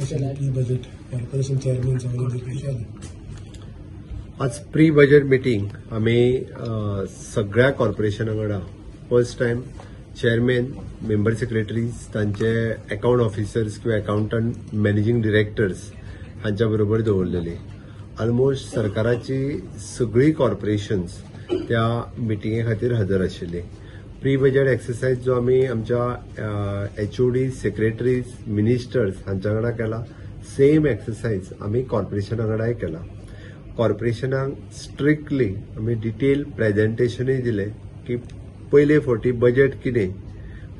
Pre budget corporation chairman. आज pre budget meeting आमी सगळ्या कॉर्पोरेशना वांगडा first time chairman, member secretaries, तांचे अकाउंट ऑफिसर्स किंवा अकाउंटंट, मॅनेजिंग डिरेक्टर्स हांच्या बरोबर दवरलेली. ऑलमोस्ट सरकाराची सगळीं कॉर्पोरेशन्स त्या मिटिंगे खातीर हजर आशिल्ली. प्री बजेट एक्सरसायज जो आमी आमच्या एचओडी, सेक्रेटरीज, मिनिस्टर्स हांच्या वांगडा केला, सेम एक्सरसायज आमी कॉर्पोरेशना वांगडाय केला. कॉर्पोरेशनाक स्ट्रिक्टली आमी डिटेल प्रेजेंटेशनूय दिलें की पयले फावटी बजेट कितें,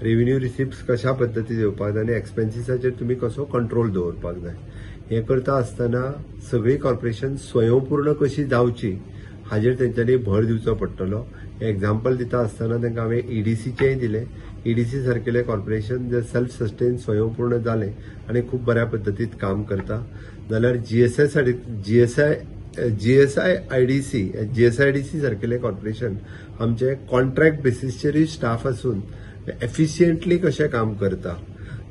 रेव्हेन्यू रिसिप्ट्स कशा पद्दतीन येवपाक जाय आनी एक्सपेन्सिसाचेर तुमी कसो कंट्रोल दवरपाक जाय. हें करता आसतना सगळीं कॉर्पोरेशन स्वयंपूर्ण कशी जावची हाजेर तेंच्यांनी भर दिवचो पडटलो. एग्जाम्पल दिता आसतना तांकां हांवें ईडीसीचेंय दिलें. ईडीसी सारकेलें कॉर्पोरेशन जर सेल्फ सस्टेन स्वयंपूर्ण जालें आनी खूब बऱ्या पद्दतीन काम करता जाल्यार जीएसआयआयडीसी जीएसआयडीसी सारकेलें कॉर्पोरेशन आमचे कॉन्ट्रॅक्ट बेसीसचेरूय स्टाफ आसून एफिशियंटली कशें काम करता.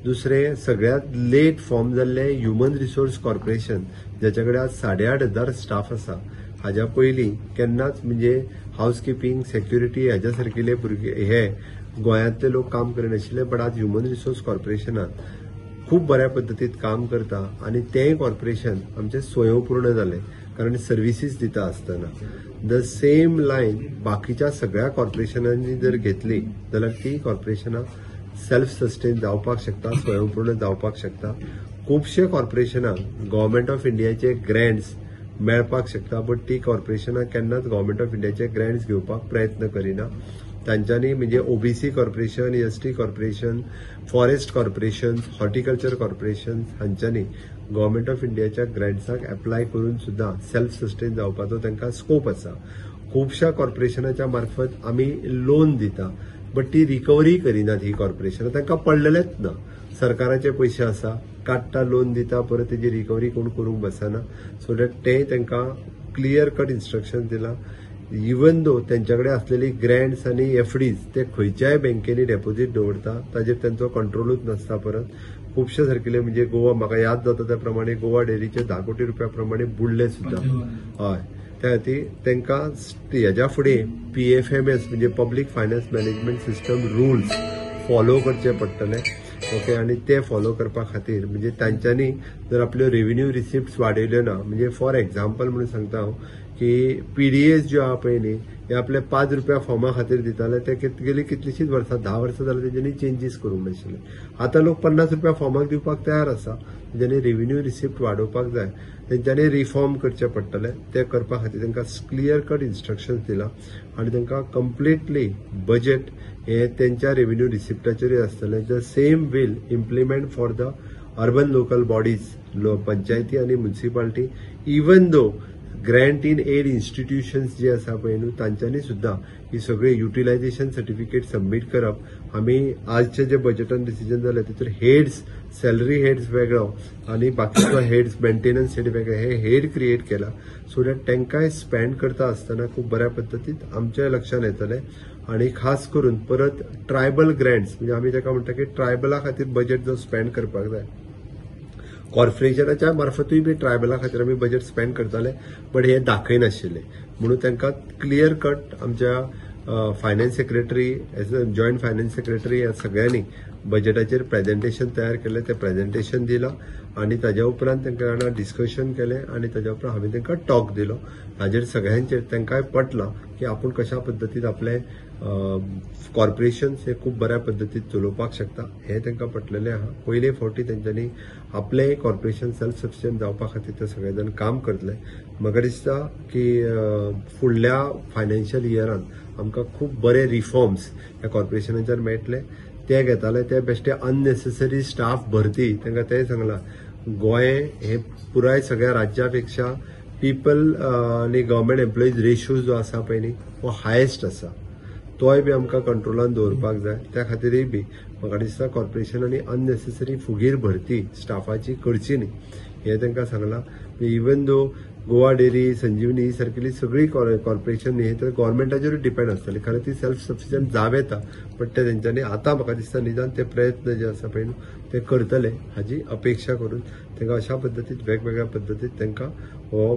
दुसरें सगळ्यांत लेट फॉर्म जाल्लें ह्युमन रिसोर्स कॉर्पोरेशन ज्याच्या कडेन आज 8,500 स्टाफ आसा. हाज्या पयलीं केन्नाच म्हणजे हावस किपिंग, सेक्युरिटी हाज्या सारकिले भुरगे हे गोंयांतले लोक काम करिनाशिल्ले, बट आज ह्युमन रिसोर्स कॉर्पोरेशनान खूब बऱ्या पद्दतीन काम करता आनी तेंय कॉर्पोरेशन आमचें स्वयंपूर्ण जालें कारण सर्विसीस दिता आसतना. The same line बाकीच्या सगळ्या कॉर्पोरेशनांनी जर घेतली जाल्यार ती कॉर्पोरेशनां सेल्फ सस्टेन जावपाक शकता, स्वयंपूर्ण जावपाक शकता. खुबशे कॉर्पोरेशनांक गव्हर्मेंट ऑफ इंडियाचे ग्रँट्स मेळपाक शकता, बट ती कॉर्पोरेशनां केन्नाच गव्हर्मेंट ऑफ इंडियाचे ग्रँट्स घेवपाक प्रयत्न करिना. तांच्यांनी म्हणजे OBC corporation, ST corporation, forest corporation, horticulture corporation हांच्यांनी गव्हर्मेंट ऑफ इंडियाच्या ग्रँट्साक एप्लाय करून सुद्दां सेल्फ सस्टेन जावपाचो तांकां स्कोप आसा. खुबश्या कॉर्पोरेशनाच्या मार्फत आमी लोन दिता, बट ती रिकवरी करिनात. ही कॉर्पोरेशनां तांकां पडलेलेंच ना. सरकाराचे पयशे आसा, काडटा, लोन दिता, परत तेजी रिकवरी कोण करूंक बसना. सो that तें तांकां क्लियर कट इन्स्ट्रक्शन दिलां. इवन दो तेंच्या कडेन आसलेली ग्रँट्स आनी एफडीज ते खंयच्याय बँकेनी डेपोजीट दवरता, ताजेर तेंचो कंट्रोलूच नासता. परत खुबशे सारकिले म्हणजे गोवा म्हाका याद जाता त्या प्रमाणे गोवा डेअरीचे 10 कोटी रुपया प्रमाणे बुडले सुद्दां. हय, त्या खातीर तांकां हेज्या फुडें PFMS म्हणजे public finance management system rules follow करचे पडटले. ओके, आनी ते फॉलो करपा खातीर म्हणजे तांच्यांनी जर आपल्यो रेव्हेन्यू रिसिप्ट्स वाडयल्यो ना, म्हणजे फॉर एग्जाम्पल म्हणून सांगता हांव की PDS ज्यो आहा पळय न्ही, हे आपले 5 रुपया फॉर्मा खातीर दिताले, ते गेली कितलीशींच वर्सां, 10 वर्सां जाल्यार तेंच्यांनी चेंजीस करूंक नाशिल्ले. आतां लोक 50 रुपया फॉर्माक दिवपाक तयार आसा. तेंच्यांनी रेव्हेन्यू रिसिप्ट वाडोवपाक जाय, तेंच्यांनी रिफॉर्म करचे पडटले. ते करपा खातीर तांकां क्लियर कट इन्स्ट्रक्शन्स दिला आनी तांकां कंप्लिटली बजेट हे तेंच्या रेव्हेन्यू रिसिप्टाचेरूय आसतलें. The same will implement for the urban local bodies, पंचायती आनी municipality. Even though grant in aid institutions जे आसा पळय न्हू, तांच्यांनी सुद्दां ही सगळी युटिलायझेशन सर्टिफिकेट सबमीट करप. आमी आजचे जे बजेटान डिसिजन जालें तितून हेड्स, सॅलरी हेड्स वेगळो आनी बाकीचो हेड्स, मेंटेनन्स हेड वेगळे, हे हेड क्रिएट केला सो that तांकांय स्पेंड करता आसतना खूब बऱ्या पद्दतीन आमच्या लक्षान येतलें. आनी खास करून परत ट्रायबल ग्रँट्स म्हणजे आमी ताका म्हणटा की ट्रायबला खातीर बजेट जो स्पेंड करपाक जाय, कॉर्पोरेशनाच्या मार्फतूय बी ट्रायबला खातीर आमी बजेट स्पेंड करताले, बट हे दाखयनाशिल्ले. म्हणून तांकां क्लियर कट आमच्या finance secretary, as a joint finance secretary ह्या सगळ्यांनी बजेटाचेर प्रेजेंटेशन तयार केलें, तें प्रेजेंटेशन दिलां आनी ताज्या उपरांत तांकां वांगडा डिस्कशन केलें आनी ताज्या उपरांत हांवें तांकां टॉक दिलो. हाजेर सगळ्यांचेर तांकांय पटलां की आपूण कशा पद्दतीन आपलें कॉर्पोरेशन्स हे खूब बऱ्या पद्दतीन चलोवपाक शकता हें तांकां पटलेलें आहा. पयले फावटी तेंच्यांनी आपलें कॉर्पोरेशन सेल्फ सफिशियंट जावपा खातीर ते सगळे जाण काम करतले. म्हाका दिसता की फुडल्या फायनान्शियल इयरान आमकां खूब बरे रिफॉर्म्स ह्या कॉर्पोरेशनाच्यान मेळटले. ते घेताले ते बेश्टे अननेसेसरी स्टाफ भरती, तांकां तेंय सांगलां. गोंय हे पुराय सगळ्या राज्या पेक्षा पिपल आनी गव्हर्मेंट एम्प्लॉईज रेशो जो आसा पळय न्ही हो हायेस्ट आसा, तोय बी आमकां कंट्रोलान दवरपाक जाय. त्या खातीरय बी म्हाका दिसता कॉर्पोरेशनांनी अननेसेसरी फुगीर भरती स्टाफाची करची न्ही हें तांकां सांगलां. Even though गोवा डेअरी, संजीवनी सारकेली सगळी कॉर्पोरेशन हे तर गव्हर्मेंटाचेरूच डिपेंड आसतली. खरें ती सेल्फ सफिशियंट जावं येता, बट ते तेंच्यांनी आतां म्हाका दिसता निदान ते प्रयत्न जे आसा पळय न्हू ते करतले हाजी अपेक्षा करून तांकां अशा पद्दतीन वेगवेगळ्या पद्दतीन तांकां हो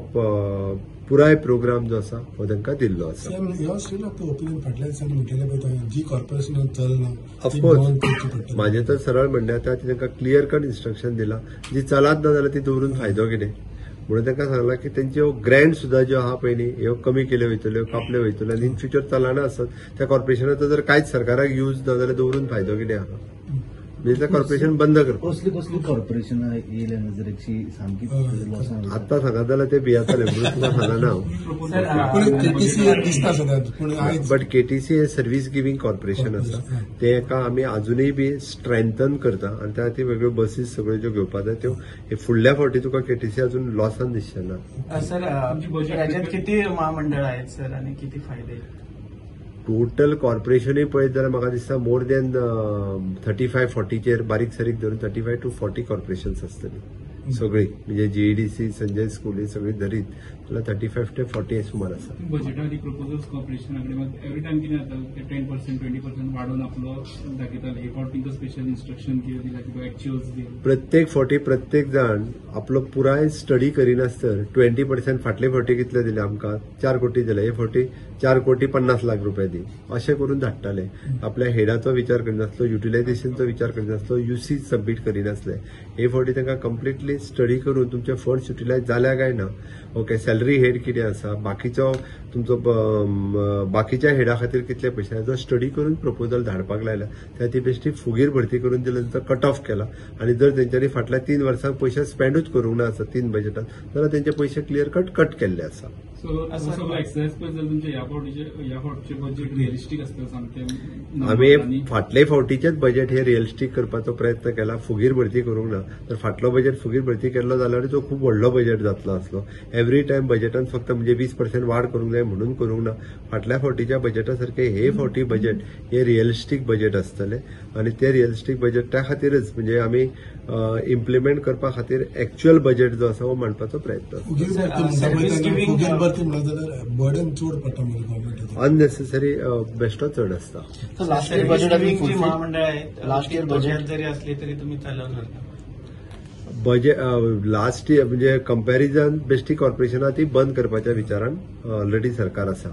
पुराय प्रोग्राम जो आसा हो तांकां दिल्लो आसा. ऑफकोर्स म्हाजें तर सरळ म्हणणें आतां तांकां क्लियर कट इन्स्ट्रक्शन दिलां, जी चलात ना जाल्यार ती दवरून फायदो कितें म्हणून तांकां सांगलां की तेंच्यो ग्रँट सुद्दां ज्यो आहा पळय न्ही ह्यो कमी केल्यो वयतल्यो, कापल्यो वयतल्यो आनी इन फ्युचर चलना आसत त्या कॉर्पोरेशनाचो जर कांयच सरकाराक यूज ना जाल्यार दवरून फायदो कितें आहा, म्हणजे कॉर्पोरेशन बंद करप. कसली कसली कॉर्पोरेशनां येयल्या नजरेची सामकी आतां सांगत जाल्यार ते भियेताले म्हणून तुका सांगना हांव. बट केटीसी हे सर्वीस गिवींग कॉर्पोरेशन आसा, ते एका आमी अजुनूय बी स्ट्रेंथन करता आनी त्या खातीर वेगळ्यो बसीस सगळ्यो ज्यो घेवपाक जाय त्यो हे फुडल्या फावटी तुका केटीसी अजून लॉसान दिसचें ना. सर, राज्यात किती महामंडळ आहेत सर आणि किती फायदे? टोटल कॉर्पोरेशनूय पळयत जाल्यार म्हाका दिसता मोर दॅन 35-40चेर बारीक सारीक धरून 35 to 40 corporations आसतली सगळी, म्हणजे जीईडीसी, संजय स्कूल ही सगळी धरीत जाल्यार 35 to 40 सुमार आसा. बजेटाची प्रपोजल्स कॉर्पोरेशना कडेन मात एवरी टायम कितें जाता ते 10% 20% वाडोवन आपलो दाखयताले. हे फावट तांकां स्पेशल इन्स्ट्रक्शन कितें दिलां किंवा एक्च्युअल्स दी? प्रत्येक फावटी प्रत्येक जाण आपलो पुराय स्टडी करिनासतर 20% फाटले फावटी कितले दिले आमकां 4 कोटी दिले, हे फावटी 4 कोटी 50 लाख रुपये दी अशें करून धाडटाले. आपल्या हेडाचो विचार करिनासलो, युटिलायझेशनचो विचार करिनासलो, युसी सबमीट करिनासले. हे फावटी तांकां कंप्लिटली स्टडी करून तुमचे फंड्स युटिलायज जाल्या काय ना, ओके सॅलरी हेड कितें आसा, बाकीचो तुमचो बाकीच्या हेडा खातीर कितले पयशे हाचो स्टडी करून प्रपोजल धाडपाक लायला. त्या ती बेश्टी फुगीर भरती करून दिल्या तांचो कट ऑफ केला आनी जर तेंच्यांनी फाटल्या 3 वर्सांक पयशे स्पेंडूच करूंक ना आसा 3 बजेटात जाल्यार तेंचे पयशे क्लियर कट कट केल्ले आसा. आमी फाटले फावटीचेच बजेट हे रियलिस्टीक करपाचो प्रयत्न केला, फुगीर भरती करूंक ना. तर फाटलो बजेट फुगीर भरती केल्लो जाल्यार तो खूब व्हडलो बजेट जातलो आसलो. एवरी टायम बजेटान फक्त म्हणजे 20% वाड करूंक जाय म्हणून करूंक ना. फाटल्या फावटीच्या बजेटा सारकें हे फावटी बजेट हे रियलिस्टीक बजेट आसतलें आनी ते रियलिस्टीक बजेट त्या खातीरच म्हणजे आमी इम्प्लिमेंट करपा खातीर एक्च्युअल बजेट जो आसा हो मांडपाचो प्रयत्न. अननेसेसरी बेश्टो चड आसता. लास्ट इयर बजेट जरी असले तरी तुम्ही चालवणार बजेट लास्ट इयर म्हणजे कंपॅरिझन बेश्टी कॉर्पोरेशनां ती बंद करपाच्या विचारान ऑलरेडी सरकार आसा.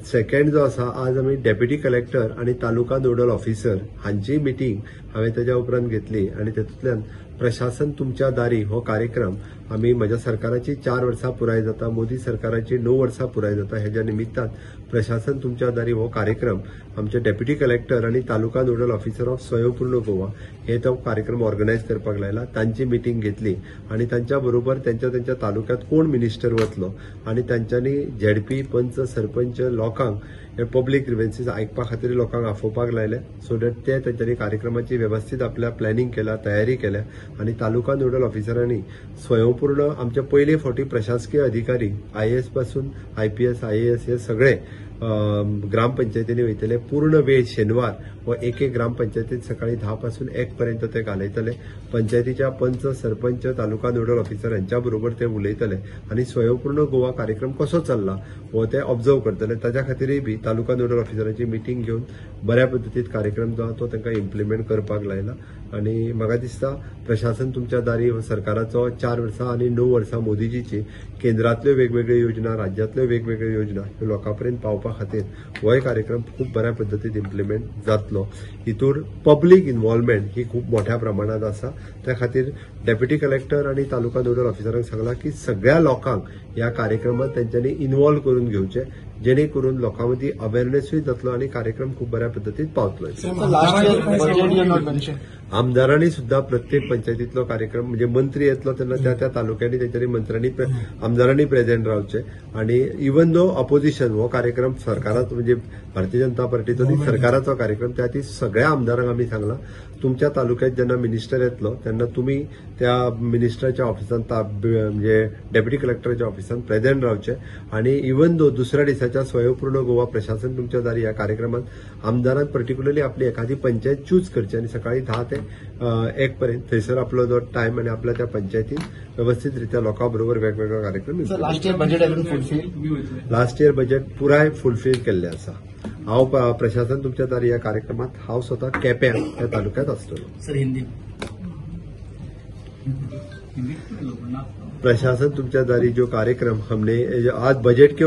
सेकंड जो आसा, आज आमी डेप्युटी कलेक्टर आनी तालुका नोडल ऑफिसर हांची मिटींग हांवें ताज्या उपरांत घेतली आनी तातूंतल्यान प्रशासन तुमच्या दारी हो कार्यक्रम आमी म्हज्या सरकाराची 4 वर्सां पुराय जाता, मोदी सरकाराची 9 वर्सां पुराय जाता, हेज्या निमित्तान प्रशासन तुमच्या दारी हो कार्यक्रम आमचे डेप्युटी कलेक्टर आनी taluka nodal officer of Swayampurna Goa हे तो कार्यक्रम ऑर्गनायज करपाक लायला. तांची मिटींग घेतली आनी तांच्या बरोबर तांच्या तांच्या तालुक्यात कोण मिनिस्टर वतलो आनी तांच्यांनी झेडपी, पंच, सरपंच लोकांक हे पब्लीक ग्रिव्हन्सीस आयकपा खातीर लोकांक आफोवपाक लायले, सो that ते तांच्यांनी कार्यक्रमाची वेवस्थीत आपल्या प्लॅनिंग केला, तयारी केल्या आनी तालुका नोडल ऑफिसरांनी स्वयंपूर्ण आमचे पयले फावटी प्रशासकीय अधिकारी आयएएस पासून आयपीएस, आयएएस हे सगळे ग्रामपंचायतींनी वयतले. पूर्ण वेळ शेनवार हो एक एक ग्रामपंचायतीत सकाळी 10 पासून 1 पर्यंत ते घालयतले. पंचायतीच्या पंच, सरपंच, तालुका नोडल ऑफिसर हांच्या बरोबर ते उलयतले आनी स्वयंपूर्ण गोवा कार्यक्रम कसो चल्ला हो ते ऑब्जर्व करतले. ताच्या खातीरय बी तालुका नोडल ऑफिसरांची मिटींग घेवन बऱ्या पद्दतीन कार्यक्रम जो आहा तो तांकां इम्प्लिमेंट करपाक लायला आनी म्हाका दिसता प्रशासन तुमच्या दारी हो सरकाराचो 4 वर्सां आनी 9 वर्सां मोदीजीची केंद्रांतल्यो वेगवेगळ्यो योजना, राज्यांतल्यो वेगवेगळ्यो योजना ह्यो लोकां पर्यंत पावपा खातीर होय कार्यक्रम खूब बऱ्या पद्दतीन इम्प्लिमेंट जातलो. हितूर पब्लीक इन्वॉल्वमेंट ही खूब मोठ्या प्रमाणात आसा. त्या खातीर डेप्युटी कलेक्टर आनी तालुका नोडल ऑफिसरांक सांगलां की सगळ्या लोकांक ह्या कार्यक्रमात तेंच्यांनी इन्वॉल्व करून घेवचें, जेणे करून लोकां मदीं अवेरनेसूय जातलो आनी कार्यक्रम खूब बऱ्या पद्दतीन पावतलो. आमदारांनी सुद्दां प्रत्येक पंचायतींतलो कार्यक्रम म्हणजे मंत्री येतलो तेन्ना त्या त्या तालुक्यांनी तेंच्यांनी मंत्र्यांनी आमदारांनी प्रेझेंट रावचें आनी इवन दो अपोजिशन हो कार्यक्रम सरकाराचो म्हणजे भारतीय जनता पार्टीचो न्ही, सरकाराचो कार्यक्रम, त्या खातीर सगळ्या आमदारांक आमी सांगलां तुमच्या तालुक्यात जेन्ना मिनिस्टर येतलो तेन्ना तुमी त्या मिनिस्टराच्या ऑफिसांत, म्हणजे डेप्युटी कलेक्टराच्या ऑफिसांत प्रेझेंट रावचे आनी इवन दो दुसऱ्या दिसाच्या स्वयंपूर्ण गोवा प्रशासन तुमच्या दारी ह्या कार्यक्रमात आमदारान पर्टिक्युलरली आपली एखादी पंचायत चूज करची आनी सकाळी 10 ते 1 पर्यंत थंयसर आपलो जो टायम आनी आपल्या त्या पंचायतीन व्यवस्थित रित्या लोकां बरोबर वेगवेगळे कार्यक्रम. Last year budget fulfil, last year budget पुराय फुलफील केल्ले आसा. हांव प्रशासन तुमच्या दारी ह्या कार्यक्रमात हांव स्वता केप्यां ह्या तालुक्यात आसतलो. सर हिंदी प्रशासन तुमच्या दारी जो कार्यक्रम हमने आज बजट के